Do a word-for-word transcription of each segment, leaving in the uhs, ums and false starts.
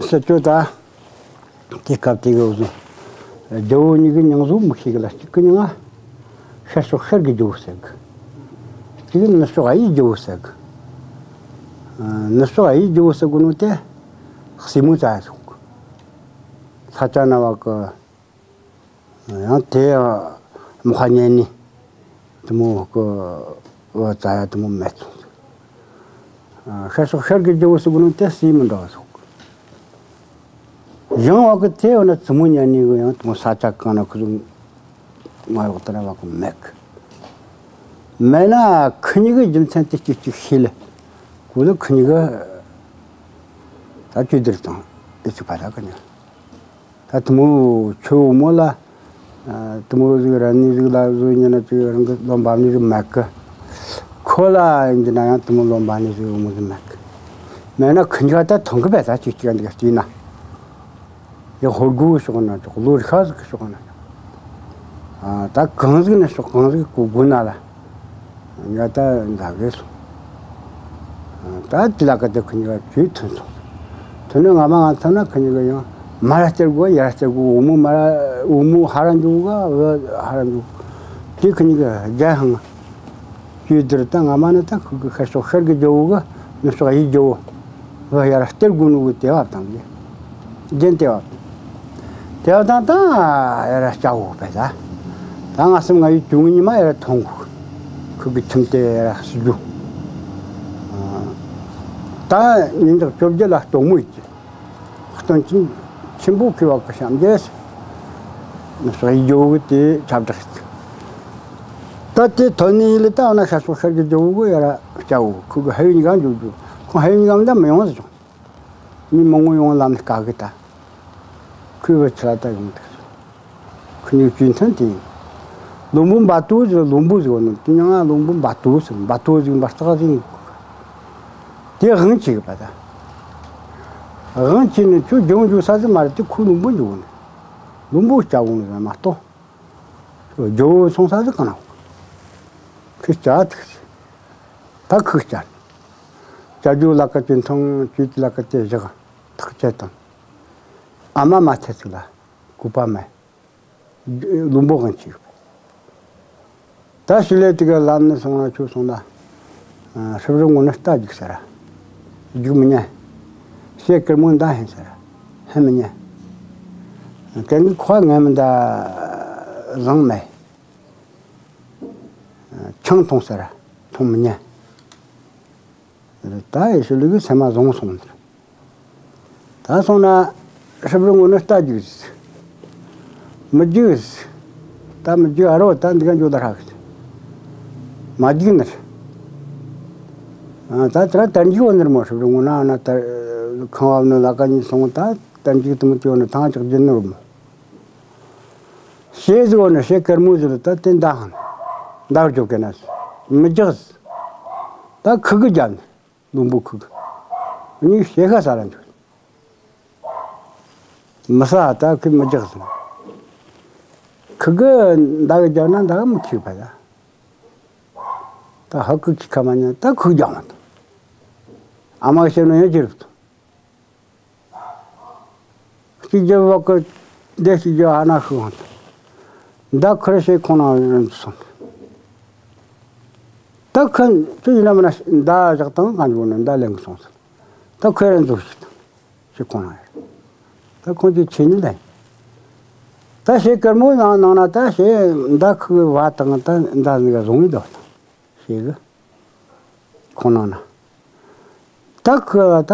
ས་ཅོ་ད། དེ་སྐབས་དེ་གི་བཟོ། རྒྱལ་པོ་གཉིས་ཀྱི་མྱིང་བཟོ་མི་ཤེས་གི་ལ། གཅིག་གི་མྱིང་ང་ཤར་ཕྱོགས་ཤར་གྱི་རྒྱལ་པོ་ཟེར་གི། གཅིག་གི་ནུབ་ཕྱོགས་གཡུའི་རྒྱལ་པོ་ཟེར་གི། ནུབ་ཕྱོགས་གཡུའི་རྒྱལ་པོ་ཟེར་གི་ནོ་དེ་སྲས་མོ་ཙ་ཡ་སོང་གི། ལྷ་ཙ་ན་བ་གི། ཡང་དེ་ཡང་མོ་ཁ་ཉན་ནི་དེ་མོ་གི་བ་ཙ་ཡ་དེ་མོ་མེད་སོང་། ཤར་ཕྱོགས་ཤར་གྱི་རྒྱལ་པོ་ཟེར་གི་ནོ་དེ་སྲས་མོ་འདྲ་བ་སོང་། ཡང་བ་གི་དེ་བ་ན་བཙུན་མོ་ཉན་ནི་གི་ཡང་དེ་མོ་ས་ཆ་གང་ན་ཁུ་ང་ཡོག་དེ་ན་བ་གི་མེད་གི། མེད་ན་ཁི་གཉིས་ཀྱི་རྒྱུ་མཚན་དེ་གཅིག་གཅིག་ཤེས་ལ། གུ་ལ་ཁི་གཉིས་ཀ་ད་ཅུ་དིར་དང་ཨེ་ཚུགས་པ་ད་གི་ཉ། ད་དེ་མོ་ཆོས་འོ་མོ་ལ། དེ་མོ་ཟིག་ར་ནི་ཟིག་ལ་བཟོ་ཉན་ན་ཅིག་རང་གི་ལོ་འབབ་ནི་ཟིག་མེད་གི། ཁོ་ལ་ཡིན་གྱི་ན་ཡང་དེ་མོ་ལོ་འབབ་ནི་ཟིག་འོ་མོ་ཟིག་མེད་གི། མེད་ན་ཁི་གཉིས་ཀ་ད་མཐོང་གི་བས་ད་ཅིག་ཅིག་འདི་ག་བལྟས་ན། ཡང་ཧོར་གུ་ཤོག་ན་ཅོག་ལོ་རི་ཁ་ཟིག་གི་ཤོག་ན་ཅོག་ད་གང་ཟིག་ནས་ཤོག་གང་ཟིག་གུ་དགོས་ན་ལ། ང་ད་འདག་གི་སོང་། ད་དེ་ལ་ཀ་དེ་ཁི་གཉིས་ཀ་ཇུས་མཐུན་སོང་། མཐུན་ནས་ང་མ་ང་ཚ་ན་ཁི་གཉིས་ཀ་ཡང་མ་ར་སྟེར་དགོས་ཡ་ར་སྟེར་དགོས། འོ་མོ་མ་ར་འོ་མོ་ཧ་ར་འཇུག་ག་འོ་ཧ་ར་འཇུག་དེ་ཁི་གཉིས་ཀ་རྒྱལ་ཧང་། ཇུས་དེར་ད་ང་མ་ནི་ད་ཁུ་གི་ཤར་ཕྱོགས་ཤར་གི་རྒྱལ་པོ་གི་ནུབ་ཕྱོགས་གཡུའི་རྒྱལ་པོ། བ་ཡར་སྟེར་དགོས་ནོ་གི་དེ་བབ་བཏང་གི། རྒྱན་དེ་བབ། དེ་བབ་བཏང་ད་ཡར་སྐྱ་བོ་བས་ད། ད་ང་སེམས་ང་ཡི་བྱུང་ཉི་མ་ཡར་ཐོང་གོ། ཁུ་གི་ཁྱིམ་དེ་ཡར་སུ་རྒྱུ། ད་ཉིན་གྲངས་བཅོ་བརྒྱད་ལ་སྟོང་མོ་ཡིན་གྱི། སྟོན་ཆེན་ཆེན་པོ་ཁུ་བ་གི་བྱམས་རྒྱལ། ནུབ་ཕྱོགས་གཡུའི་རྒྱལ་པོ་གི་དེ་ཁྱབ་བསྒྲགས་ཡིན། ད་དེ་ཐོན་ནས་ཡིན་ལ་ད་འོ་ན་ཤར་ཕྱོགས་ཤར་གི་རྒྱལ་པོ་གི་ཡར་སྐྱ་བོ་ཁུ་གི་ཧ་ཡུ་ཉི་ག་འཇུག་རྒྱུ། ཁོང་ཧ་ཡུ་ཉི་ག་མི་ད་མི་ཡོང་ཟེར་བྱུང་། མི་མང་པོ་ཡོང་ལམ་ནས་བཀག་གི་ད། ཁོས་བུ་ཆི་ལ་ད་ཡོང་དུ། ཁོ་གཉིས་གཅིག་མཐུན་དེ་ཡིན། བློན་པོ་འབའ་ཏོ་ཟིག་བློན་པོ་ཟིག་བ་ནི་དེ་མྱིང་ང་བློན་པོ་འབའ་ཏོ་ཟིག་འབའ་ཏོ་ཟིག་འབའ་སྟག་ཟིག་དེ་དབང་ཆེ་གི་པ་ད། དབང་ཆེ་ནི་ཁྱོད་ལྗོངས་འཇུག་ས་ཟིག་མ་རེད་དེ་ཁོ་བློན་པོ་འཇུག་ནི། བློན་པོ་སྐྱ་བོ་ནི་ཟིག་མ་གཏོགས། ཁྱོད་ཇོ་བོ་སོང་ས་ཟིག་གང་ན་འོང་། ཁོས་སྐྱ་ཐུག་ཟིག་ད་ཁུག་སྐྱ། སྐྱ་ཇོ་ལ་ཀ་ཅི་མཐོང་ཅི་ལ་ཀ་དེ་བཞག་ཐག་བཅད་དང་། ཨ་མ་མ་ཐེ་ཚིག་ལ་སྐུ་པ་མེད། བློན་པོ་གང་ཅིག་ད་ཞི་ལས་དེ་ག་ལམ་ནས་སོང་ན་ཁྱོད་སོང་ན། ཧྲིབ་རི་ངོ་ནས་རྟ་རྒྱུག་ཟེར། རྒྱུག་མི་ཉན། ཤེལ་དཀར་མོ་མདའ་འཕེན་ཟེར། འཕེན་མི་ཉན། གན་གི་ཁོ་ངན་མི་མདའ་བཟང་མེད། ཆང་འཐུང་ཟེར། འཐུང་མི་ཉན། ད་ཡེ་ཤུ་ལུག་གི་སེམས་མ་བཟང་སོང་། ད་སོང་ན་ཧྲིབ་རི་ངོ་ནས་རྟ་རྒྱུག་ཟིག་མི་རྒྱུག་ཟིག་ད་མི་རྒྱུག་ཨ་རོ་ད་འདི་ག་འཇོག་ད་ཧྲག་གི་མ་རྒྱུག་ནི་རེད། ད་དེ་ར་དར་འཇུག་བ་ནི་རེད་མོ། ཧྲིབ་རི་ངོ་ན་ཨ་ན་དར་ཁང་བབ་ནི་ལ་ཀ་གཉིས་སོང་། ད་དར་འཇུག་དུ་མི་དེ་བ་ནི་ཐང་ཅིག་རྒྱུ་ནི་རེད་མོ། ཤེལ་ཟིག་བ་ནི་ཤེལ་དཀར་མོ་ཟིག་ལ་ད་དེ་མདའ་ཧང་མདའ་རྒྱོབ་གན་ན་ཟིག་མི་རྒྱག་ཟིག་ད་ཁུ་གི་རྒྱབ་ནི། བློན་པོ་ཁུ་གི། གཉིས་ཤེལ་ཤ་ས་ལ་འཇུག་མི་ས་ད་ཁུ་མི་རྒྱག་ཟིག་ཁུ་གི་མདའ་གི་རྒྱབ་ན་མདའ་གི་མི་ཁྱིག་པ་ད། ད་ཧ་ཁུ་ཁྱི་ཁ་མ་ཉན་ད་ཁུ་རྒྱག་མ་ཐུབ། ཨ་མ་གི་བཤད་ནོ་ཡང་ཅི་རུ་ཐུབ། གཅིག་རྒྱབ་བ་ཀི་འདི་གཅིག་རྒྱབ་ཨ་ན་ཤི་ཧང་། མདའ་ཁུར་ཤེས་ཁོང་ན་རན་སོང་། ད་ཁུ་ཅི་ཡིན་ན་མིན་ན་མདའ་བཞག་དང་གང་འཇུག་ན་མདའ་ལེན་གི་སོང་ཟེར། ད་ཁུ་རན་འཛུགས་ཤིག་དང་ཤེས་ཁོང་ན་ཡ། ད་ཁོང་ཅི་ཆེ་ནི་ལེན། ད་ཤེས་དཀར་མོ་ནང་ནང་ན་ད་ཤེས་མདའ་ཁུ་བ་དང་ད་མདའ་ནི་ག་བཟུང་ཡི་དོ་དང་། ཞེས་གི། ཁོང་ནང་ན། ད་ཁོ་ད་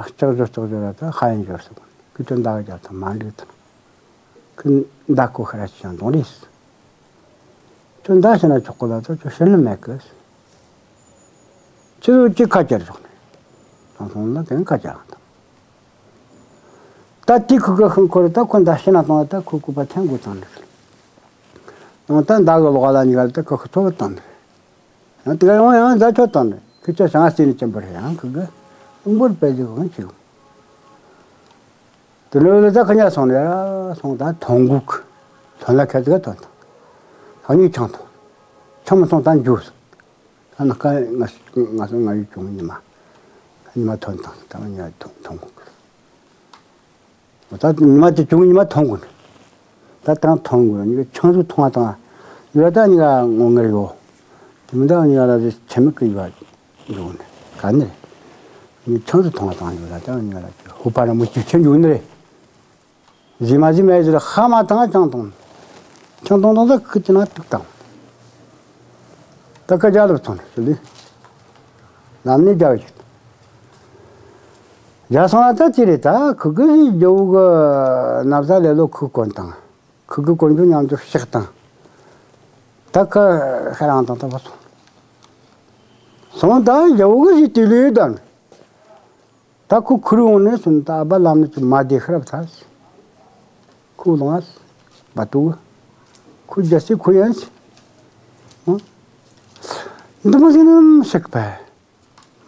ལྕགས་ཞོར་ལྕགས་ཞོར་ད་ཧ་ཡིན་ཞོར་སོང་། ཁོས་ད་མདའ་གི་རྒྱབ་ཐང་མ་འགྲིག་ཐང་། ཁོས་མདའ་ཁོ་ཤ་ར་ཅི་ཡང་གཏོང་རེས། ཁྱོད་མདའ་ཤི་ན་ཆོག་གོ་ལ་ད་ཁྱོད་ཤི་ནི་མེད་གི། ཁྱོད་ཚོ་ཅི་ཁ་ཁྱེར་ཆོག་ནས། དང་སོང་ལ་དེང་ཁ་ཁྱེར་ལ་དང་། ད་དེ་ཁུ་གི་ཤིང་འཁོར་ད་ཁོ་མདའ་ཤི་ན་གཏོང་ད་ཁོ་སྐུ་པ་འཐེན་དགོས་བཏང་ནི། ཡང་ད་མདའ་གི་ལོགས་ལ་ཉི་ག་ལ་ད་ཁོ་ཁོ་ཐོབ་བཏང་ནི། ཡང་དེ་ག་ཡང་ཡང་མདའ་ཆོད་བཏང་ནི། ཁི་ཆོ་ཞང་སྟེ་ནི་ཅན་པར་ཡང་ཁུ་གི་ཨུམ་བུར་པེ་ཟིག་ཧོན་ཆིག་དེ་ལོ་ལ་ད་ཁ་ཉ་སོང་ནི་ཡ་སོང་ད་ཐོང་གུག་ཐོན་ལ་ཁ་ཟིག་ཐོན་ཐང་། ཐང་ཉིག་ཆང་ཐོང་། ཆང་མི་ཐོང་ད་འཇུ་སོང་། ད་ན་ཀ་ང་ང་སོང་ང་ཡུལ་ཅུང་ཉི་མ། ཉི་མ་ཐོན་དང་ད་ང་ཉ་ཐོང་ཐོང་གུག་ད་ཉི་མ་དེ་བྱུང་ཉི་མ་མཐོང་དགོས་ནི། ད་དང་མཐོང་དགོས་ནི་ཆང་ཟུག་མཐོང་བ་དང་། ཡོད་ད་ཉི་ག་ངོ་ངར་ཡོད། དེ་མི་འདྲ་ཉི་ག་ལ་དེ་ཆེ་མི་ཀི་ཡོད་འགྲོ་ནི་ག་ནི་རེད། ཉི་ཆང་ཟུག་མཐོང་བ་དང་ཡོད་ད་ད་ཉི་ག་ལ་ཧུ་པ་ར་མོ་ཅིག་ཆེན་འགྲོ་ནི་རེད། གཞི་མ་གཞི་མེད་ཟེར་ཧ་མ་དང་ཆང་དང་། ཆང་དང་དང་ད་ཁུ་ཅི་ན་ཏུག་དང་། ད་ཀ་རྒྱ་ལབ་ཐོན་ཞུ་ལི། ལམ་ནས་རྒྱ་བ་ཞིག་རྒྱ་སོང་ལ་ད་ཅི་རེད་ད་ཁུ་གི་རི་རྒྱ་བོ་གི་ན་བཟའ་ལེ་ལོ་ཁུ་གོན་དང་། ཁུ་གི་གོན་རྒྱུ་མཉམ་དུ་ཕྱག་དང་། ད་ཀ་ཤ་རང་དང་ད་བ་སོང་། སོང་ད་རྒྱ་བོ་གི་རི་དུས་ལུས་དང་། ད་ཁོ་ཁུར་འོང་ནས་སོང་ད་ཨ་བ་ལམ་ནས་ཀྱི་མ་བདེ་ཤི་རབ་ཐལ། ཁོ་ལོང་ཨ། བ་ཏུ། ཁོ་རྒྱ་སེ་ཁོ་ཡན་སི། འདི་མ་ཟིན་ནམ་ཤིག་པས།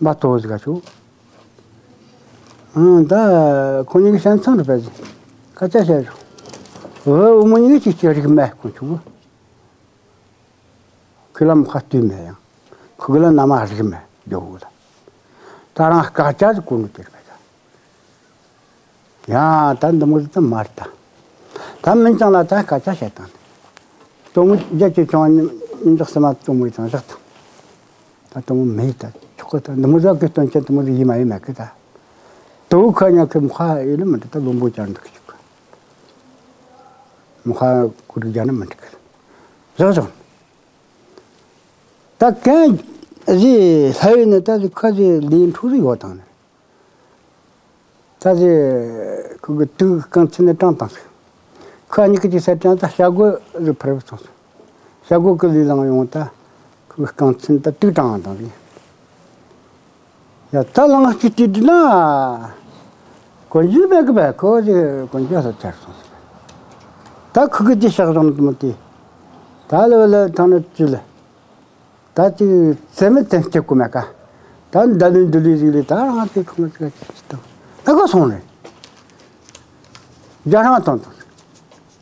བ་ཏོ་ཟིག་ག་ཆུ། ད་ཁོ་གཉིས་ཀྱི་ཤན་ཚང་རུ་པས་ཟིག་ཀ་ཅ་བཤད་རུ། འུ་འུ་མོ་གཉིས་ཀྱི་ཅི་རིག་མེད་ཁོ་ཆུ། ཁོས་ལ་མོ་ཁ་ལྟོས་མེད་ཡང་། ཁོ་གི་ལ་མནའ་མ་རིག་མེད་རྒྱོ་བོ་ལ། ད་རང་སྐད་ཆ་ཟིག་གོ་ནོ་དེ་རེད་པས་ད། ཡང་ད་འདི་མོ་ཟིག་ད་མ་རེད་ད། ད་མིན་ཅང་ལ་ད་སྐད་ཆ་བཤད་དང་། གཏོང་མོ་རྒྱ་ཆེ་ཆུང་མི་འཇོག་སེ་མ་གཏོང་མོ་ཡི་དང་བཞག་དང་། ད་གཏོང་མོ་མེད་ད་ཆོག་གི་ད་འདི་མོ་ཟིག་གི་སྟོན་ཆེན་འདི་མོ་ཟིག་ཡིན་མ་ཡིན་མེད་གི་ད། དུ་ཁ་ཉག་གི་མོ་ཁ་ཡིན་ནི་མི་འདྲ་ད་བློན་པོ་ཅང་འགྲིག་གི་ཆུག་གི། མོ་ཁ་ཀུ་རིག་རྒྱ་ནི་མི་འགྲིག་གི། བཞག་བཞག་ད་གན་རི་ལྷ་ཡི་ནི་ད་རི་ཁ་རི་ལི་འཕྲུ་རི་ཡོད་དང་ནི། ད་རི་ཁུ་གི་དུག་རྐང་ཚིག་ནི་དྲང་དང་ཟིག་ཁ་གཉིས་ཀྱི་ཅི་སེ་དྲང་ད་ཤ་གོ་རི་ཕར་བུ་སོང་ཟིག་ཤ་གོ་གི་ལི་ལང་ཡོང་ད་ཁུ་གི་རྐང་ཚིག་ད་དུག་དྲང་དང་ཟིག་ཡ་ད་ལང་གཅིག་དུས་དུས་ན། གོན་རྒྱུ་མེད་གི་བས་ཁོ་ཅི་གོན་རྒྱུ་ལ་ཆར་སོང་ཟིག་ད་ཁུ་གི་དེ་ཤག་བཟང་དུ་མོ་དེ། ད་ལེ་བ་ལེ་ཐང་ནི་ཅི་ལེ། ད་ཅི་ཙེ་མི་ཙེ་སྐྱེ་གོ་མེད་ཀ་ད་འདའ་ལུས་འདུ་ལུས་ཟིག་ལེ་ད་རང་ཚེ་ཁོ་མ་ཅི་ག་ཅི་ཅི་དང་། ད་ག་སོང་རེད། རྒྱ་རང་དང་དང་།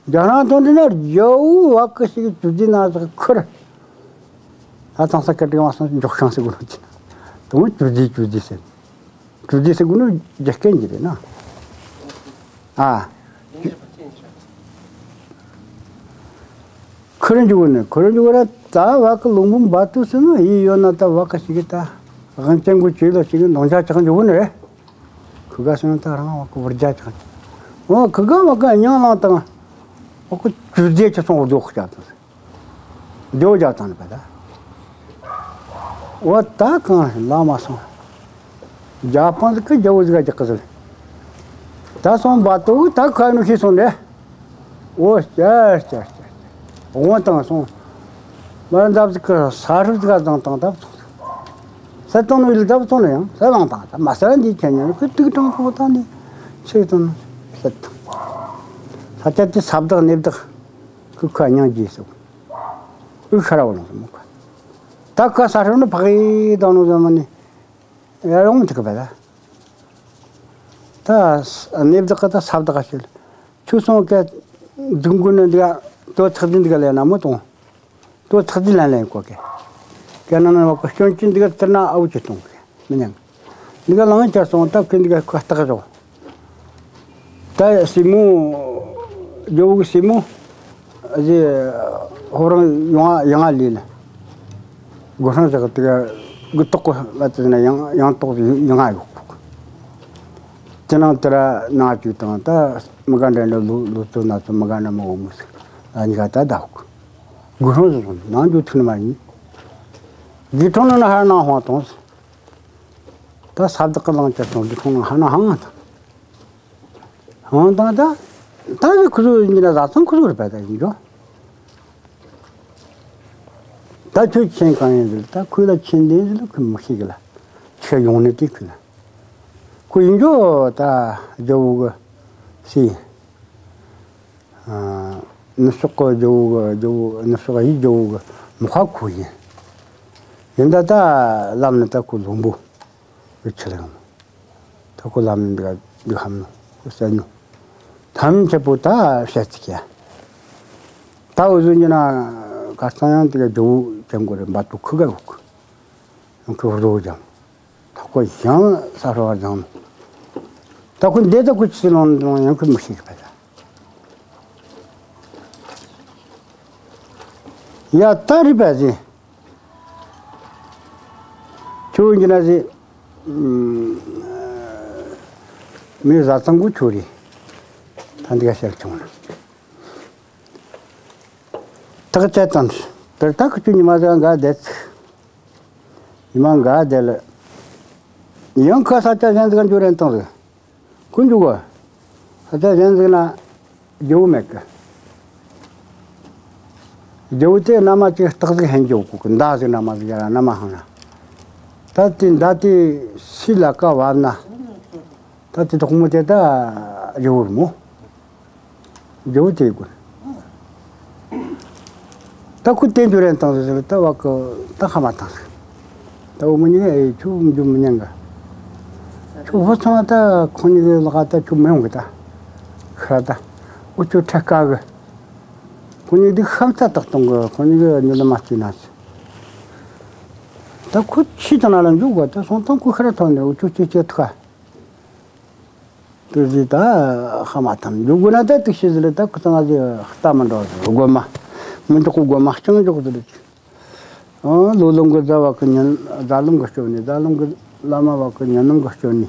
རྒྱ་རང་དང་འདི་ན་རྒྱ་བོ་བ་ཀི་ཞིག་ཅུ་ཟི་ན་ཟག་ཁུར། ད་ཚང་ས་ཀ་ཏི་མ་སོང་འཇོག་ཤང་ཟེར་གོ་ནོ་ཅི་ན། དུང་ཅུ་ཟི་ཅུ་ཟི་ཟེར། ཅུ་ཟི་ཟེར་གོ་ནོ་རྒྱ་སྐད་འཇི་རེད་ན། ཨ། ཁུར་འཇུག་ནི་ཁུར་འཇུག་ར་ད་བ་ཀི་ལུང་བུམ་བ་ཏུ་སི་ནི་ཡི་ཡོད་ན་ད་བ་ཀི་ཞིག་ད་དབང་ཅན་གོ་ཅི་ལ་ཞིག་ནོང་ཆ་ཆག་འཇུག་ནི་རེད། ཁུ་ག་སོང་ད་རང་བ་ཀི་བུར་རྒྱ་ཆག་འཇུག་འོ་ཁུ་ག་བ་ཀི་ཉང་ལང་དང་བ་ཀི་ཅུ་རྫས་ཆ་སོང་བ་འཇོག་ཆག་དང་འཇོག་རྒྱ་དང་ནི་པ་ད། འོ་ད་གང་ལ་མ་སོང་། རྒྱ་པང་ཟིག་གི་རྒྱ་བོ་ཟིག་ག་རྒྱག་གི་ཟེར། ད་སོང་བ་ཏུ་ད་ཁ་ནུ་ཤི་སོང་ནས། འོ་ཅར་ཅར་ཅར། དབང་དང་སོང་། མར་འདབ་ཟིག་གི་ས་ཧྲུ་ཟིག་ག་བཏང་བཏང་བཏང་བཏང་། ས་སྟོང་ནུ་ཡིལ་འདབ་སྟོང་ནུ་ཡང་ས་ལང་བཏང་ད་མ་ས་འདི་ཁྱེད་ཉན་ཁོས་དུག་དྲང་ཐོག་བཏང་ནས་ཆེ་བཏང་ས་དང་། ས་ཆ་དེ་ས་བདག་གནས་བདག་ཁོས་ཁ་མྱང་རྒྱས་སོང་། འུ་ཤ་ར་བ་ལོང་སོང་མོ་ཁ། ད་ཁ་ས་ཧྲུ་ནི་ཕག་ཡི་དང་ནུ་ཟ་མ་ནི། ཡ་ཡོང་མི་ཐུབ་གི་བས་ད། ད་གནས་བདག་གི་ད་ས་བདག་ག་ཤེས། ཁྱོད་སོང་ག་འཛུགས་འགོ་ནི་འདི་ག་དོ་ཚགས་འདི་འདི་ག་ལས་ན་མོ་གཏོང་། དོ་ཚགས་འདི་ལན་ལན་གོ་གི། ག་ན་ན་བ་ག་སྐྱོན་ཅི་འདི་ག་ཏིར་ན་ཨའུ་ཅི་གཏོང་གི་མི་ཉན། འདི་ག་ལང་ཅར་སོང་ད་ཁོས་འདི་ག་ཁ་བཏགས་རོ། ད་སྲིང་མོ། རྒྱལ་བོ་གི་སྲིང་མོ། ཨ་ཅེ། ཧོ་རང་ཡང་ཡང་ལས་ལ། སྒོ་སྲང་ཟག་དེ་ག་གི་ཏོག་གོ་ལ་དེ་ན་ཡང་ཡང་ཏོག་ཡང་ཡོད་ཁུག་དེ་ནང་དེ་ར་ན་ཅུ་དང་ད་མི་ག་འདྲ་འདྲ་ལུ་ལུ་ཚོ་ན་ཚོ་མི་ག་འདྲ་མི་འོ་མི་སི་ཨ་ཉི་ག་ད་ད་ཁུག་སྒོ་སྲང་ཟག་ནང་ཅུ་ཐུག་ནི་མ་ཡིན། དགེ་ཐོང་ནང་ན་ཧ་ནང་ཧོང་དང་། ད་ས་བདག་གི་ལང་ཅ་དང་དགེ་ཐོང་ནང་ཧ་ནང་ཧང་དང་། ཧང་དང་ད། ད་ནི་ཁུ་ཚུར་ཡིན་ན་ར་ཚང་ཁུ་ཚུར་རེད་པ་ད་ཡིན་འགྲོ། ད་ཁྱོད་ཆེན་གང་ཡིན་ཟེར་ད་ཁོས་ལ་ཆེན་ལྡན་ཟེར་ལ་ཁོས་མི་ཤེས་གི་ལ། ཁྱོད་ཡོང་ནི་དེ་ཁོས་ལ། ཁོ་ཡིན་འགྲོ་ད་རྒྱལ་བོ་གི་སྲས་ཡིན། ནུབ་ཕྱོགས་གི་རྒྱལ་བོ་གི་རྒྱལ་བོ་ནུབ་ཕྱོགས་ཡི་རྒྱལ་བོ་གི་མི་ཁ་ཁོ་ཡིན། ཡིན་ད་ད་ལམ་ནི་ད་ཁོ་ལུང་པོ་གི་ཆི་ལ་ཡོང་། ད་ཁོ་ལམ་འདི་ག་འདི་ཧམ་ནོ་ཁོ་ཟེར་ནོ། ཐམས་ཅད་པོ་ད་བཤད་ཚིག་ཡ། ད་འུ་ཟོ་ཉི་ན་གར་ཚང་ཡང་འདི་ག་ཇོ་བོ་ཅན་གོ་རེ་འབའ་ཏུ་ཁུ་ག་འུག་ཡང་ཁུ་རོ་ཇང་། ད་ཁོ་ཡང་ས་རོ་བ་ཇང་ནོ། ད་ཁོ་འདི་ད་ཁོ་ཅི་ལོང་ལོང་ཡང་ཁོ་མི་ཤེས་པ་ད། ཡ་ད་རི་པ་ཟིན། ཁྱོད་ཡིན་ན་ཟིན། མི་བཟའ་ཚང་གི་ཁྱོད་རེད། ད་འདི་ག་ཤར་བྱུང་ན། ཐག་བཅད་དང་། དེར་ད་ཁོ་ཁྱོད་ཉི་མ་ཟིག་འགའ་བསྡད། ཉི་མ་འགའ་བསྡད་ལ། ཡང་ཁ་ས་ཆ་གཞན་ཟིག་འཇོག་རན་བཏང་ཟིག་ཀུན་འཇུག་གོ། ད་གཞན་ཟིག་ན་རྒྱལ་བོ་མེད་གི། རྒྱལ་བོ་དེ་མནའ་མ་ཅིག་སྟག་ཟིག་ཧན་རྒྱལ་བོ་གོ་གི་མདའ་ཟིག་མནའ་མ་ཟིག་ཡ་མནའ་མ་ཧང་ན། ད་དེ་མདའ་དེ་སུའི་ལ་ཀ་བབ་ན། ད་དེ་དོག་མོ་དེ་ད་རྒྱལ་བོ་རུ་མོ། རྒྱལ་བོ་དེ་དགོས། ད་ཁོ་བསྟན་རྒྱུ་རན་བཏང་ཟེར་ད་བ་ཀི་ད་ཧ་མ་བཏང་ཟེར། ད་འོ་མི་ཉན་ཨེ་ཁྱོད་འཇུ་མི་ཉན་ག་ཁྱོད་ཧོ་ཚང་ད་ཁོ་གཉིས་ཀྱི་ལག་ད་ཁྱོད་མི་ཡོང་གི་ད། ཤ་ད། འུ་ཆོ་ཁྲ་དཀའ་གི་ཁོ་གཉིས་འདི་ཤམ་ཚ་བཏགས་གཏོང་གི་ཁོ་གཉིས་ཀྱི་ཉི་ལ་མ་སྐྱིད་ན་ཟེར། ད་ཁོ་ཕྱི་དང་ན་ལ་འཇུག་ག་ད་སོང་ཙང་ཁོ་ཤ་ར་ཐོན་ནས་འུ་ཆོ་སྐྱིད་སྐྱིད་ཐུག་ག་དེ་ཟིག་ད་ཧ་མ་ཐམ་འཇུག་དགོས་ན་ད་དུ་ཤི་ཟིག་ལ་ད་ཁུ་ཚང་ང་ཟིག་རྟ་མི་འགྲོ་ཟིག་སྒོ་མ་མི་འཇོག་གི་སྒོ་མ་རྐྱང་འཇོག་ཟིག་ལ་ཅི། ཨང་ལོ་ལོང་གི་ཟླ་བ་གི་ཉིན་ཟླ་ལོང་གི་སྐྱོ་ནི་ཟླ་ལོང་གི་བླ་མ་བ་གི་ཉིན་ལོང་གི་སྐྱོ་ནི་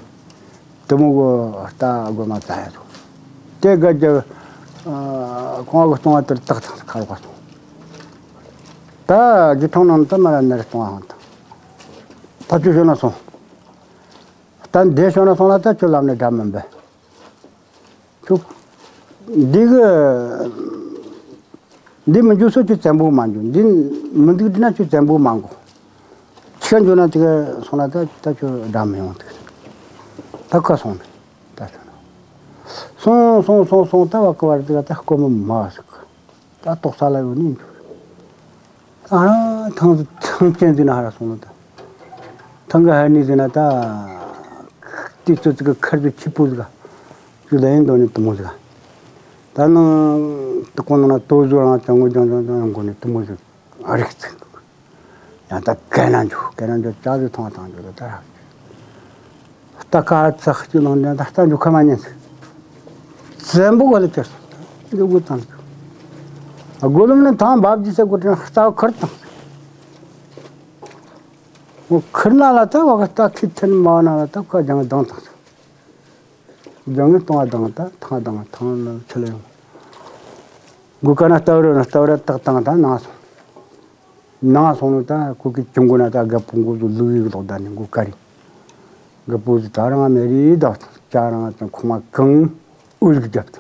དེ་མོ་གི་རྟ་སྒོ་མ་ཙ་ཡ་ཟིག་དེ་ག་ཅི་ཁོང་གི་སྟོང་བ་དེར་ཏག་ཏག་ཁ་རོག་སོང་། ད་རྒྱུ་ཐོང་ནང་ད་མ་ར་ནར་སྟོང་བ་ཧང་ད་ད་ཅི་ཤོད་ན་སོང་། ད་འདི་ཤོད་ན་སོང་ལ་ད་ཁྱོད་ལམ་ནས་དགྲ་མིན་པས། ཁྱོད། འདི་གི། འདི་མི་འཇུ་སོ་ཁྱོད་བཙན་པོ་མ་འཇུ། འདི་མི་འདུག་འདི་ན་ཁྱོད་བཙན་པོ་མ་འགོ། ཁྱོད་འཇུ་ན་དེ་ག་སོང་ན་ད་ད་ཁྱོད་དགྲ་མི་ཡོང་དེ། ད་ཁ་སོང་ནས་ད་ཤོད་ན། སོང་སོང་སོང་སོང་ད་བ་ཀི་བར་དེ་ག་ད་ལྐོག་མི་མ་ཟིག་ད་ཏོག་ས་ལ་ཡོད་ནི་འཇུ། ཨ་ར་ཐང་ཐང་ཅན་འདི་ན་ཧ་ར་སོང་ལོ་ད། ཐང་ག་ཧ་ནི་འདི་ན་ད། ཏི་ཙི་ཙི་ག་ཁར་བི་ཆི་པུ་ཟིག་ག་ཅུ་ལ་ཡིན་དོ་ནི་དུ་མོ་ཟིག་ག་ད་ནང་དུ་ཀོ་ནང་ན་ཏོ་ཟུ་རང་ཅང་གོ་ཅང་ཅང་ཅང་ཡང་གོ་ནི་དུ་མོ་ཟིག་ཨ་རིག་ཚིག་ཡང་ད་གན་ན་འཇུ་གན་ན་འཇུ་ཅག་ཟིག་ཐང་ཐང་འཇུ་ད་ད་ར། རྟ་ཁ་ཚག་གཅིག་ནང་ནས་ད་རྟ་འཇུ་ཁ་མ་ཉན་ཟིག་བཙན་པོ་ག་ལ་ཁྱེར་སོང་། འདི་དགུ་བཏང་། དགུ་ལམ་ནས་ཐང་འབབ་ཀྱི་ས་གོ་དྲན་རྩ་བ་ཁར་བཏང་། འོ་ཁིར་ན་ལ་ད་བ་ག་རྟ་ཁྱི་ཐེན་མ་ན་ལ་ད་ཁ་ལྗང་བཏང་བཏང་། ལྗང་ངི་གཏོང་བ་བཏང་ད་ཐང་བཏང་ཐང་ལ་ཆུ་ལ་ཡོང་། དགུ་ཀ་ན་སྟབས་ར་ན་སྟབས་ར་ཏག་བཏང་ད་ནང་སོང་། ནང་སོང་ནས་ད་ཁོ་གི་ཅུང་གོ་ན་ད་རྒད་པོ་མགོ་ཚོ་ལུག་ཡིག་ལོག་ད་ནི་མགོ་ཀ་རི། རྒད་པོ་ཚོ་ད་རང་མེ་རི་ད་ཅ་རང་ཚང་ཁོ་མ་གང་ཨུ་ལིག་རྒྱབ་ད།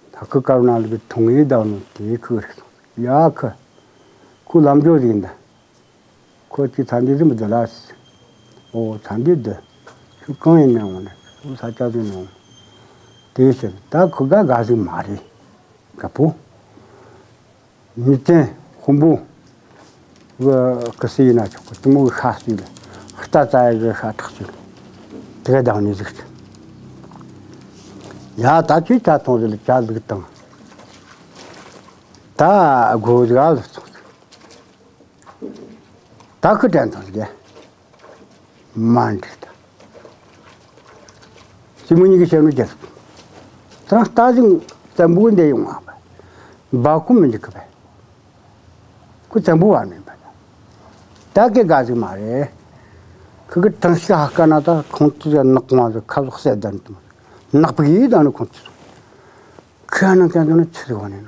ད་ཁུ་དཀར་ནང་ལུག་ཐུང་ཡིག་ད་ནོ་དེ་ཁུ་རིག་སོང་ཡ་ཁུ། ཁོ་ལམ་འཇོག་ཟིག་ཡིན་ད། ཁོ་ཅི་ཚ་འདི་ཟིན་པ་འདི་ལ། ཨོ་ཚ་འདི་འདི། ཁྱོད་གང་ཡིན་ནས་འོང་ནས་ཁྱོད་ས་ཆ་ཟིན་ནས་འོང་། དེ་ཕྱིར་ད་ཁོ་དགའ་དགའ་ཟིག་མ་རེད། དགའ་པོ། མི་བཙན་དཔོན་པོ། གི་སི་ཡིན་ན་ཆོག་གི་དེ་མོ་གི་ཤ་སུས་ལ། རྟ་རྩ་ཡ་གི་ཤ་ཁྲག་སུས་ལ། དེ་ག་དང་ནི་ཟིག་ཡ་ད་ཁྱོད་ཇ་འཐུང་ཟིག་ལ་ཇ་ཟིག་བཏང་། ད་སྒོ་ཟིག་ཨ་ལ་སོང་ཟིག་ད་ཁུ་དྲན་ཐང་ཟིག་མ་འགྲིག་ད། སྲིན་མོ་གཉིས་ཀྱི་ཞལ་ནུ་རྒྱལ། ད་རང་རྟ་ཟིག་བཙན་པོ་འདས་ཡོང་ང་བ། འབའ་ཁུ་མི་འཇིག་གི་བས། ཁུ་བཙན་པོ་བ་མིན་པ་ད། ད་གེ་དགའ་ཟིག་མ་རེད། ཁུ་གི་གྲང་ཤ་ཧ་ཀ་ན་ད་ཁོང་ཚོ་ཡ་ནག་ངོ་ཟིག་ཁ་ཟོག་གསལ་ལྡན་དུ་ནག་པོ་ཡིས་ད་ནི་ཁོང་ཚོ་ཁ་ནང་ཀྱང་ཚོ་ནི་ཆི་ཟིག་བ་ནི་ན།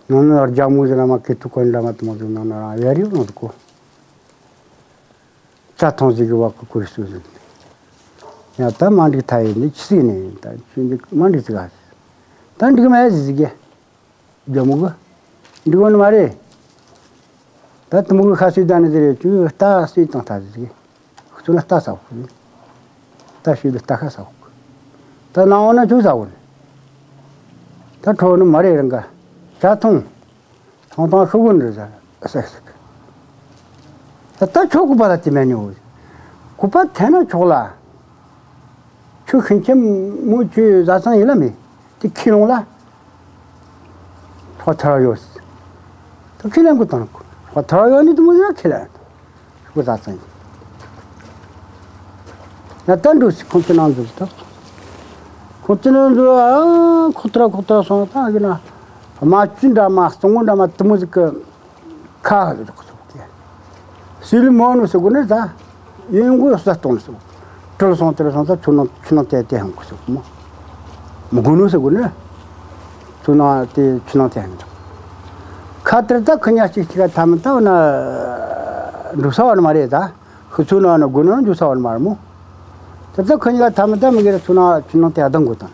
ནང་ན་རྒྱ་མོ་ཟིག་ལ་མ་ཀི་ཐུ་ཀོན་འདྲ་མ་དུ་མ་ཟིག་ནང་ན་རང་ཡ་རིག་ནང་ཟིག་གོ། ཆ་ཐོང་ཟིག་གི་བ་ཀུ་ཀུ་རི་སུ་ཟིག་ཡང་ད་མ་འགྲིག་ཐ་ཡིན་ནི་ཆི་ཟིག་ནས་ཡིན་ད་ཆུ་འདི་མ་འགྲིག་ཟིག་ག་ད་འགྲིག་མ་ཡ་ཟིག་ཟིག་གི་རྒྱ་མོ་གི་འགྲིག་བ་ནི་མ་རེད། ད་དུ་མོ་གི་ཁ་སུས་ད་ནི་ཟིག་རེད་ཆུ་རྟ་སུས་བཏང་ཐ་ཟིག་གི་ཁུ་ཚོ་ན་རྟ་ས་བ་ཀུ་རི་རྟ་ཤུལ་ལ་རྟ་ཁ་ས་བ་ཀུ་ད་ནང་འོ་ན་ཆུ་ས་བ་ནི་ད་ཁྲོ་ནི་མ་རེད་རང་ག་ཆ་ཐོང་། ཐང་ཐང་ཤོག་གུ་འདྲ་ཟ་ཟེར་ཟེར། ད་ཆོག་གུ་པ་ལ་དེ་མེད་ཉོ། གུ་པ་ཐེ་ན་ཆོག་ལ། ཆུ་ཤིང་ཆེན་མོ་ཆུ་བཟའ་ཚང་ཡིན་ལ་མེད་དེ་ཁྱི་ལོང་ལ། ཧྲོ་ཐར་ཡོད། ད་ཁྱི་ལེན་གུ་དང་ཧྲོ་ཐར་ཡོད་ནི་དུ་མོ་ཡོད་ཁྱི་ལེན། ཤོག་གུ་བཟའ་ཚང་ཡིན། ཡ་ད་འགྲོ་སི་ཁོང་ཚོ་ནང་འཛུལ་ད། ཁོང་ཚོ་ནང་འཛུལ་ཨ་ཁོ་ཐུ་ར་ཁོ་ཐུ་ར་སོང་ད་ཡིན་ན་རྨ་ཆུ་འདྲ་མ་གཙང་བོ་འདྲ་མ་དུ་མོ་ཟིག་གི་ཁ་ཧ་ཟིག་སོགས་ཀྱི་སི་ལི་མོ་ནུ་སི་གུ་ནི་ད་ཡིན་གུ་ས་སྟོང་སི་གྲུལ་སོང་དེར་སོང་ད་ཆུ་ནང་ཆུ་ནང་དེ་དེ་ཧང་གུ་སི་གུ་མོ་མི་གུ་ནུ་སི་གུ་ནི་ཆུ་ནང་དེ་ཆུ་ནང་དེ་ཧང་གུ་ཁ་དེར་ད་ཁི་ཉ་གཅིག་གཅིག་ཐ་མི་ད་ན་འགྲོ་ས་བ་ནི་མ་རེད་ད། ཧུ་ཚུ་ནང་ན་དགུ་ནང་འཇུ་ས་བར་མར་མོ། དེ་ཚོ་ཁོ་གཉིས་ཀ་ཐ་མི་ད་མི་གེ་ར་ཚུ་ནང་ཆུ་ནང་དེ་ཨ་དང་དགོས་དང་།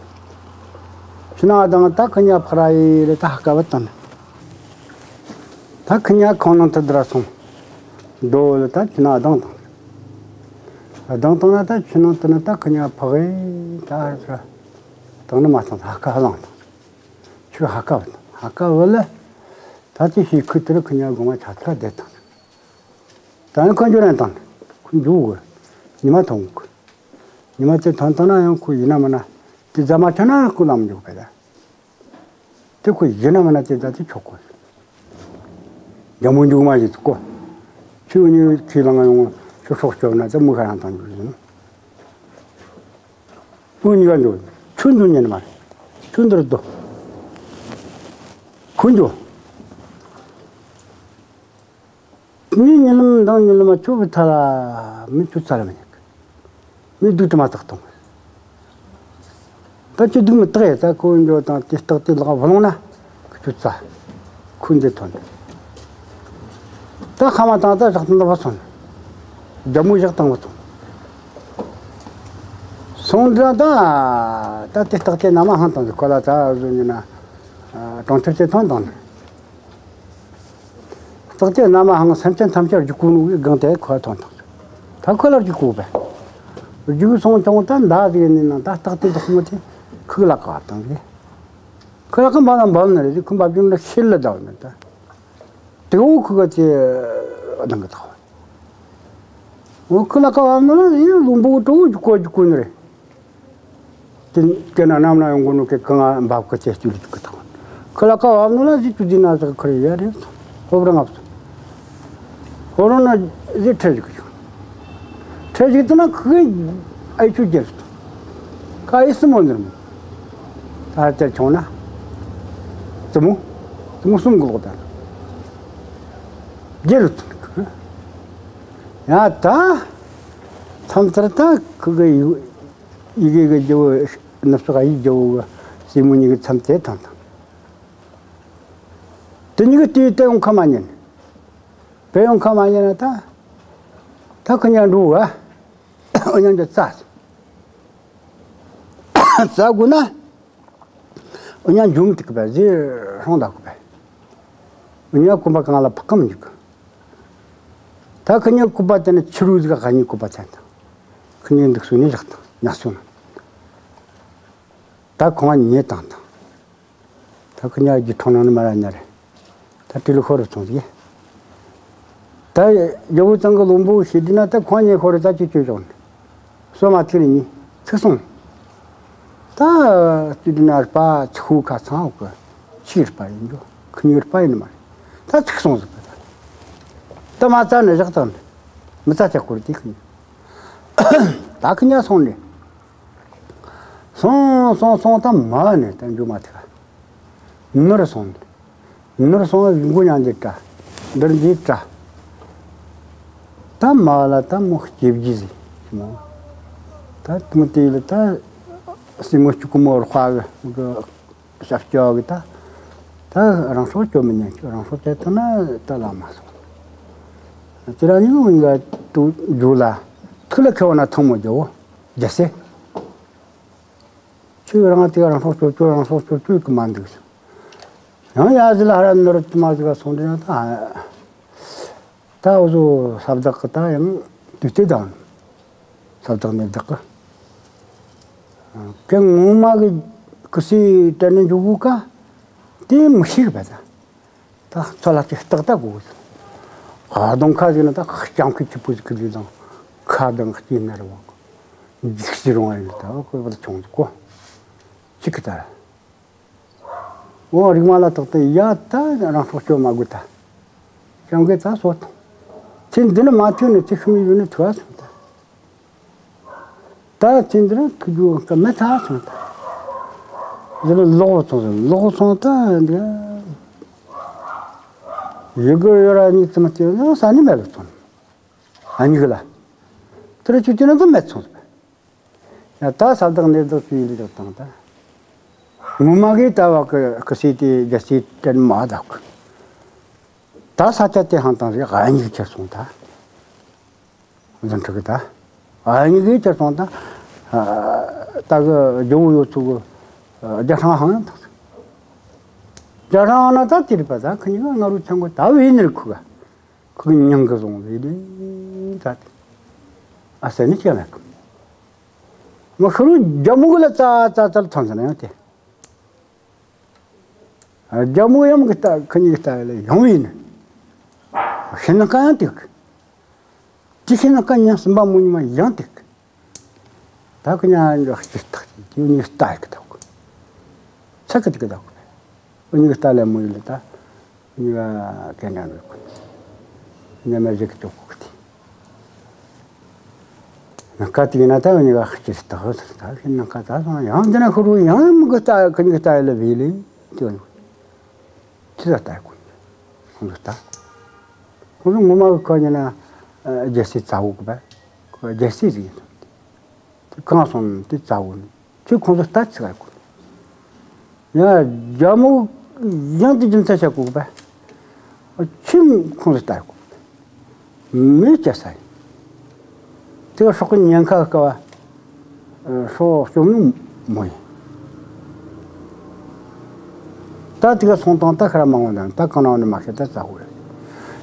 ཆུ་ནང་ཨ་དང་ད་ཁོ་གཉིས་ཕ་ར་ཡི་རེ་ད་ཧ་ཀ་བ་དང་། ད་ཁོ་གཉིས་ཁོང་ནང་དུ་དུ་ར་སོང་། རྡོ་ལ་ད་ཆུ་ནང་ཨ་དང་དང་། ཨ་དང་དང་ན་ད་ཆུ་ནང་དུ་ན་ད་ཁོ་གཉིས་ཕ་གི་ད་ཧ་ས་དང་ནི་མ་དང་ད་ཧ་ཀ་ཧ་ལང་དང་། ཆུ་ཧ་ཀ་བ་དང་ཧ་ཀ་བ་ལ་ད་ཅི་ཤི་ཁུ་དུ་ར་ཁོ་གཉིས་དགོང་བ་ཆ་ཚ་བསྡད་དང་། ད་ནི་ཁོ་འཇུ་རན་དང་། ཁོ་འཇུ་གི་ཉི་མ་ཐོང་གི་ཉི་མ་དེ་ཐོན་བཏང་ན་ཡང་ཁོ་ཡིན་ན་མིན་ན་དེ་རྫ་མ་ཆ་ན་ཁོ་ལམ་འཇུག་པ་རེད། དེ་ཁོ་ཡིན་ན་མིན་ན་དེ་རྫ་དེ་ཆོག་གོ་ཇ་མོ་འཇུག་མ་ཞིག་གོ་ཆུ་གཉིས་ཁྱི་ལང་ཡོང་ཆུ་སྲོག་སྐྱོབ་ན་དེ་མུ་ཁ་རང་དང་འཇུག་ཡིན། ཁོ་གཉིས་ཀ་འཇུ་ཆུ་འཇུ་ཉན་མ་རེད། ཆུ་འདིར་སྡོད། ཁོ་འཇུ། ངའི་ཉི་ལམ་མདང་ཉི་ལམ་མ་ཆུ་བུ་ཐ་ལ་མི་ཆུ་ཚ་ལ་མི་ཉག་མི་སྡུག་དྲི་མ་ཐག་གཏོང་། ད་ཆུ་སྡུག་མི་ཐག་ཡ་ད་ཁོ་འཇོ་དང་དེ་སྟག་དེ་ལག་བུ་ལོང་ན་ཆུ་ཚ། ཁུ་འདི་ཐོན། ད་ཁ་མ་དང་ད་བཞག་དང་ད་བ་སོང་། རྒྱ་མོ་བཞག་དང་བ་སོང་། སོང་འདྲ་ད་ད་དེ་སྟག་དེ་ན་མ་ཧང་དང་ཁོ་ལ་ད་བཟོ་ཉི་ན་གྲོང་ཁྱེར་དེ་ཐོན་དང་། སྟག་དེ་ན་མ་ཧང་སེམས་ཅན་ཐམས་ཅད་རྒྱུག་གུ་ནུ་གི་སྒང་དེ་ཁོ་ཐོན་དང་། ད་ཁོ་ལ་རྒྱུག་གུ་བས། རྒྱུག་སོང་ཀྱང་ད་མདའ་ཟིག་ནི་ན་ད་སྟག་དེ་དོག་མོ་དེ་ཁུག་ལ་ཀ་དང་གི་ཁུག་ལ་ཀ་འབབ་ན་འབབ་ནི་རེད་ཁུག་འབབ་རྒྱུ་ན་ཤེལ་ལ་འདའ་ནི་ད། དེ་འོ་ཁུག་ག་དེ་གདང་གི་ཐག་འོ་ཁུག་ལ་ཀ་བབ་ན་ཡིན་ལུང་པོ་གྲོ་བོ་རྒྱུག་གོ་རྒྱུག་གོ་ནི་རེད། དེ་དེ་ན་ནམ་ན་ཡོང་གོ་ནོ་གི་གང་ང་འབབ་ཀི་ཅེས་ཅུ་ལི་ཅུ་ཀི་ཐང་། ཁི་ལ་ཀ་བབ་ནོ་ལ་ཟི་ཅུ་དི་ན་ཟི་ཁི་རི་ཡ་རེ་ཧོབ་ར་ངབ་སོ། ཧོ་རོ་ན་ཟི་ཁྲེ་ཅུ་ཀི་ཅུ། ཁྲེ་ཅུ་ཀི་ན་ཁི་ཨའི་ཅུ་རྒྱལ་སོ། ཁ་ཨའི་སི་མོ་ནི་ར་མོ། ད་ཧ་ཅར་ཆུང་ན། ཙི་མོ། ཙི་མོ་གསུམ་གི་ལོག་ད། རྒྱལ་སོ་ཁི། ཡ་ད། མཚམས་ཚར་ད་ཁི་གི་ཡུ། ཡི་གེ་གི་རྒྱལ་བོ་ནུབ་ཕྱོགས་ཡིག་རྒྱལ་བོ་གི་སྲས་མོ་གཉིས་ཀྱི་མཚམས་དེ་དང་དང་། དེ་གཉིས་ཀྱི་དུས་དེ་ཡོང་ཁ་མ་ཉན། བེ་ཡོང་ཁ་མ་ཉན་ན་ད། ད་ཁོ་གཉིས་འགྲོ་བ། འུ་གཉིས་འདི་རྩ། རྩ་དགོས་ན། འུ་གཉིས་འཇུམ་ཐུག་པ་ཟེར་སོང་ད་གོ་པ། འུ་གཉིས་སྐུམ་པ་གང་ལ་ཕག་གམ་འཇུག་ད་ཁོ་གཉིས་སྐུམ་པ་དེ་ནི་ཕྱི་རུ་ཟིག་ཁོ་གཉིས་སྐུམ་པ་ཚན་དང་། ཁོ་གཉིས་འདུག་སུ་ནས་བཞག་དང་ཉག་སུ་ན། ད་ཁོང་ཉེ་དང་དང་། ད་ཁོ་གཉིས་ཀྱི་ཁྲོང་ནང་ནི་མ་ར་ཉ་རེད། ད་ཏི་ལུ་ཤོར་རུ་སོང་ཟིག་ད་རྒྱལ་བོ་ཚང་གི་བློན་པོ་ཞེ་དྲི་ན་ད་ཁོང་ཉེ་ཤོར་རུ་ད་ཅི་བཅོས་བྱུང་། སོ་མ་ཐིག་ནི་ཚིག་སོང་། ད་ཅི་དྲི་ན་ར་པ་ཚིག་ཁུ་ཁ་ཚང་འོག་གི་ཕྱིར་ར་པ་ཡིན་འགྲོ། ཁོ་གཉིས་ར་པ་ཡིན་མ་རེད། ད་ཚིག་སོང་ཟིག་ད་མ་རྩ་ནི་བཞག་དང་། མི་རྩ་ཆག་ཁོ་ར་དེ་ཁོ་གཉིས། ད་ཁོ་གཉིས་སོང་ནས། སོང་སོང་སོང་ད་མ་ནས་ད་འཇུ་མ་ཐུབ། ནུར་སོང་། ནུར་སོང་བའི་མགོ་ཉང་འདི་བཀྲ། འདིར་འདི་བཀྲ། ད་མ་ལ་ད་མོ་སྐྱེ་བགྱི་ཟིག་མོ། ད་དུང་དེ་ལ་ད་སྲིན་མོ་གཅིག་གི་མོ་ར་དཔའ་གི་ཞབས་སྐྱོ་གི་ད། ད་རང་སྲོག་གཅོད་མི་ཉན་གི་རང་སྲོག་བཅད་ཐུབ་ན་ད་ལ་མ་སོང་། དེ་ར་ཉིན་མོ་ཡིན་ག་དུ་འཇུ་ལ་ཐུགས་ལ་ཁེལ་བ་ན་ཐང་མོ་རྒྱལ་བོ་རྒྱལ་སྲས། ཁྱོད་རང་དེ་རང་སྲོག་གཅོད་རྒྱུ་རང་སྲོག་གཅོད་རྒྱུ་གི་མ་འདུག་ཡང་ཡ་ཟི་ལ་ཧ་ར་ནོར་དུ་མ་ཟི་ག་སོང་དུས་ན་ད་ད་འུ་ཟོ་ས་བདག་གི་ད་ཡང་དུས་དེ་དང་ས་བདག་མེ་བདག་གི་གན་ངོ་མ་གི་ཀུ་སི་དྲན་ནས་འཇུག་གི་ཀ་དེ་མི་ཤེས་གི་བ་ད། ད་ཚོ་ལ་ཅིག་སྟག་ལྟ་དགོས། ཨ་གདོང་ཁ་ཟིག་ན་ད་སྤྱང་ཁུ་ཆི་པུ་ཟིག་གི་ཟིག་དང་ཁ་གདང་སྐྱིད་ན་རེ་བ་འཇིགས་སི་རུང་བ་ཡིན་ད་ཁོ་བ་ཆུང་ཟིག་གོ་ཅིག་གི་ད། འོ་རིག་མ་ལ་ཐོག་ཏུ་ཡ་ད་རང་སྲོག་གཅོད་མ་དགོས་ད། སྤྱང་ཀི་ད་སོ་ཐང་། ཚེ་འདི་ནི་མ་ཐོས་ནས་ཚེ་ཤི་མི་ཡོད་ནི་ཐོས་ཨ་སོང་ད། ད་དེ་འདིར་ཁུ་རྒྱུ་ག་མེད་ཐག་སོང་ད། འདི་ལ་ལོག་སོང་ཟེར། ལོག་སོང་ད་འདི། ཡི་གེ་ཡོད་ར་གཉིས་ཙམ་སྟེར་ན་ས་ནི་མེད་ལ་སོང་། ཨ་ནི་གི་ལ། དེར་ཅིག་དེ་ན་ད་མེད་སོང་། ཡ་ད་ས་བདག་གནས་བདག་ཅིག་ཡིན་ལ་བཏང་ད། ངོ་མ་གི་ད་བ་གི་སྐུ་སྲས་དེ་རྒྱལ་སྲས་དྲན་མ་བདག་གི། ད་ས་ཆ་དེ་ཧང་དང་རེ་ཨ་ནི་གི་ཁྱེར་སོང་ད། འཛིན་ཁྲི་གི་ད། ཨ་ནི་གི་ཁྱེར་སོང་ད། ད་གི་ཇོ་བོ་ཡོད་ཚུལ་གི་རྒྱ་སྲང་ཧང་ཡང་དང་། རྒྱ་སྲང་ན་ད་དེ་རེད་པ། ད་ཁི་གཉིས་ཀ་ང་རུ་ཆང་གོ་ད་བས་ནི་རེད། ཁུ་ག་ཁུ་གི་མྱིང་གི་བཟུང་བས་ལེ་ད། ཨ་ས་ནི་ཁྱེད་ལ་ཁུ་མ་ཤི་རུ་རྒྱ་མོ་གི་ལ་ཙ་ཙ་ཙ་ལ་ཐོན་ཟེར་ན་ཡང་དེ། རྒྱ་མོ་ཡང་གི་ལྟ་ཁི་གཉིས་ཀྱི་ལྟ་ལ་ཡང་ཡིན། ཤིང་ནགས་ཀ་ཡང་དེ་གི། དེ་ཤིང་ནགས་ཀ་ཉིན་གསུམ་པ་མོ་ཉི་མ་ཡང་དེ་གི། ད་ཁི་གཉིས་ཀྱི་ལྟ་གི་ད་གི། ཚ་གི་དེ་གི་ད་གི། འུ་གཉིས་ཀྱི་ལྟ་ལ་མོ་ཡིན་ལ་ད། འུ་གཉིས་ཀ་གན་འདྲ་འགྲོ་གི། ཉི་མ་རིག་གི་ཅོག་གི་དེ། ནང་ཁ་དེ་ན་ད་འུ་གཉིས་ཀ་ཅི་ལྟ་ཧོ་ད་ཤིང་ནགས་ཀ་ད་སོང་ཡང་འདི་ན་ཤོར་བུ་ཡང་མི་གི་ལྟ་ཁི་གཉིས་ཀྱི་ལྟ་ལ་བས་ལེ། དེ་ཡོང་། ཅི་ལ་ལྟ་གོ། ཁོང་ཚོ་ལྟ། ཁོང་ཚོ་ངོ་མ་གི་ཁ་ཉིན་ན་རྒྱལ་སྲས་ཚ་བོ་གི་བས། ཁོ་རྒྱལ་སྲས་ཟིག་ཡིན། དེ་གང་སོང་དེ་ཚ་བོ་ནི་ཁྱོད་ཁོང་ཚོ་ལྟ་ཚིག་ག་གོ། ཡང་རྒྱ་མོ་ཡང་དེ་རྒྱུ་མཚན་བྱ་གོ་གི་བས། ཁྱོད་ཁོང་ཚོ་ལྟ་གོ། མི་སྐྱ་ས་ཡིན། དེ་སྲོག་གི་ཉེན་ཁ་དཀའ་བ། སྲོག་སྐྱོབ་ནི་མོ་ཡིན། ད་དེ་ག་སོང་དང་ད་ཁ་ར་མང་བ་དང་ད་གང་ན་ནི་མ་ཤེས་ད་ཙ་བོ་རེད།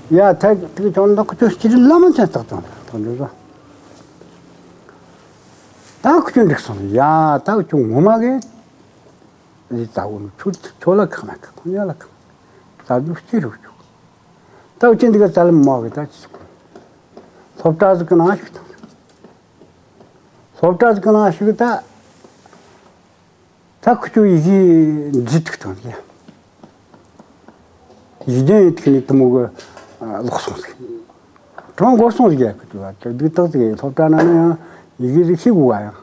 ཡ་ད་དེ་ག་ཅང་ད་ཁོ་ཚོ་སྤྱིར་བླ་མ་མཚན་བཏགས་དང་ད་འདི་ཚོ། ད་ཁོ་ཚོ་འགྲིག་སོང་། ཡ་ད་ཁོ་ཚོ་ངོ་མ་གི་རི་ཙ་བོ་ནི་ཁྱོད་ཁྱོད་ལ་ཁག་མེད་གི། ཁོ་ཉ་ལ་ཁག་མེད་གི། ཙ་བོ་སྐྱིད་རུ་ཁྱོད། ད་ཁྱེད་འདི་ག་ཙ་ལ་མ་གི་ད་ཅི་སོང་། སློབ་གྲྭ་ཟིག་གི་ནང་ཞུགས་དང་། སློབ་གྲྭ་ཟིག་གི་ནང་ཞུགས་ད། ད་ཁུ་ཆུ་ཡི་གེ་འབྲི་ཐུག་དང་ཡ། ཡིག་རྒྱན་ཡི་ཐིག་ནི་དུ་མོ་གི་ལོག་སོང་ཟིག། གྲངས་འགོར་སོང་ཟིག་ཡ། ཁུ་ཆུ་བ་ཁྱོད་འདུག་སྟག་ཟིག་སློབ་གྲྭ་ན་ནི་ཡང་ཡི་གེ་ཟིག་ཤེས་དགོས་བ་ཡང་།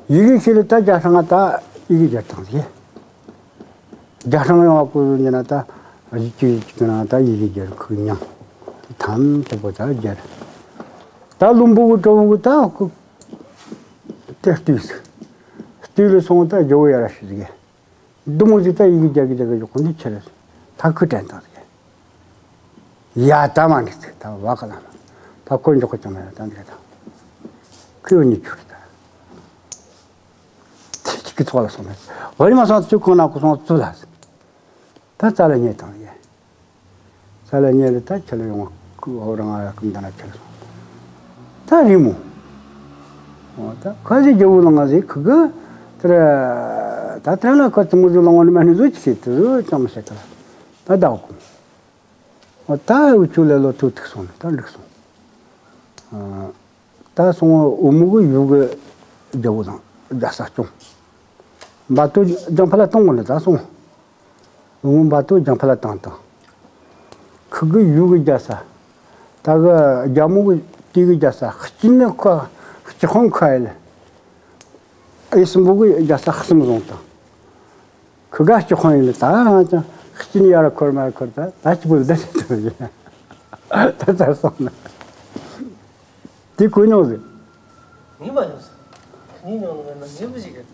ཡི་གེ་ཤེས་ལ་ད་རྒྱ་སྲང་ང་ད་ཡི་གེ་སྦྱར་དང་ཟིག། རྒྱ་སྲང་ཡོང་བ་ཀུ་ཟུ་ཉི་ན་ད་གཞི་གཅིག་གཞི་གཅིག་གི་ནང་ད་ཡི་གེ་སྦྱར་ཁུག་མྱང་། དེ་ཐམས་ཅད་པོ་ད་སྦྱར། ད་ལུམ་བུ་གི་གྲོ་བུ་གི་ད་ཁུག་དེ་ལྟོས་སུ། ལྟོས་ལ་སོང་ད་ཇོ་བོ་ཡ་ར་ཤི་ཟིག། འདི་མོ་ཟིག་ད་ཡི་གེ་རྒྱ་གི་རྒྱ་གི་ཡོག་འདི་ཆེ་རེད། ད་ཁུ་དྲན་དང་ཟིག། ཡ་ད་མ་འདི་ཚིག་ད་བ་ག་ལ་མ། ད་ཁོ་འཇོག་གི་ཅང་མ་ཡ་ད་འདི་ད། ཁུ་ཡོ་ཉི་ཆུ་རེད་ད། དེ་གཅིག་གི་ཚོགས་ལ་སོང་ནས། འོ་ཡི་མ་སོང་ཚུལ་ཁོང་ན་ཁུ་སོང་ཚུལ་ལ། ད་རྩ་ལ་ཉེ་དང་ཡེ། རྩ་ལ་ཉེ་ལ་ད་ཁྱེར་ཡོང་ཁུ་ཧོ་རང་ང་ཡ་ཀུན་ད་ན་ཁྱེར་སོང་། ད་རི་མོ། འོ་ད་ཁ་ཟི་རྒྱལ་བོ་ལ་ང་ཟི་ཁུ་གི། དེར། ད་དེ་ལ་ཁ་ཙི་མོ་ཟི་ལ་ངོ་ནི་མ་ནི་ཟོ་ཅི་ཤེས་དུ་ཟོ་ཅང་མི་ཤེས་ད། ད་ད་འོ་ཀུ། འོ་ད་འུ་ཆུ་ལེ་ལོ་ཐུག་ཐུག་སོང་ནས་ད་འགྲིག་སོང་། ད་སོང་བ་འུ་མུ་གི་ཡུ་གི་རྒྱལ་བོ་དང་རྒྱལ་ས་སྐྱོང་། འབའ་ཏོ་ལྗང་ཕ་ལ་གཏོང་གོ་ནི་ད་སོང་། འུ་མུ་འབའ་ཏོ་ལྗང་ཕ་ལ་བཏང་དང་། ཁུ་གི་ཡུ་གི་རྒྱལ་ས། ད་གི་རྒྱལ་མོ་གི་དེ་གི་རྒྱལ་ས་སྐྱིད་ནི་ཁ་སྐྱི་ཁོང་ཁ་ཡེ་ལ། ཨེ་སུ་འབུ་གི་རྒྱལ་ས་གསུམ་བཟུང་དང་། ཁུ་ག་སྐྱི་ཁོང་ཡིན་ལ་ད་རང་ཅང་སྐྱིད་ནི་ཡར་འཁོར་མར་འཁོར་ད་ད་སྐྱི་བུ་ལ་ད་ད་ད་སོང་ན། དེ་གོ་མྱོང་ཟིག། ངས་མ་མྱོང་ཟིག། ངས་མྱོང་ནི་མེད་ན་ངས་བུ་ཞིག་གི།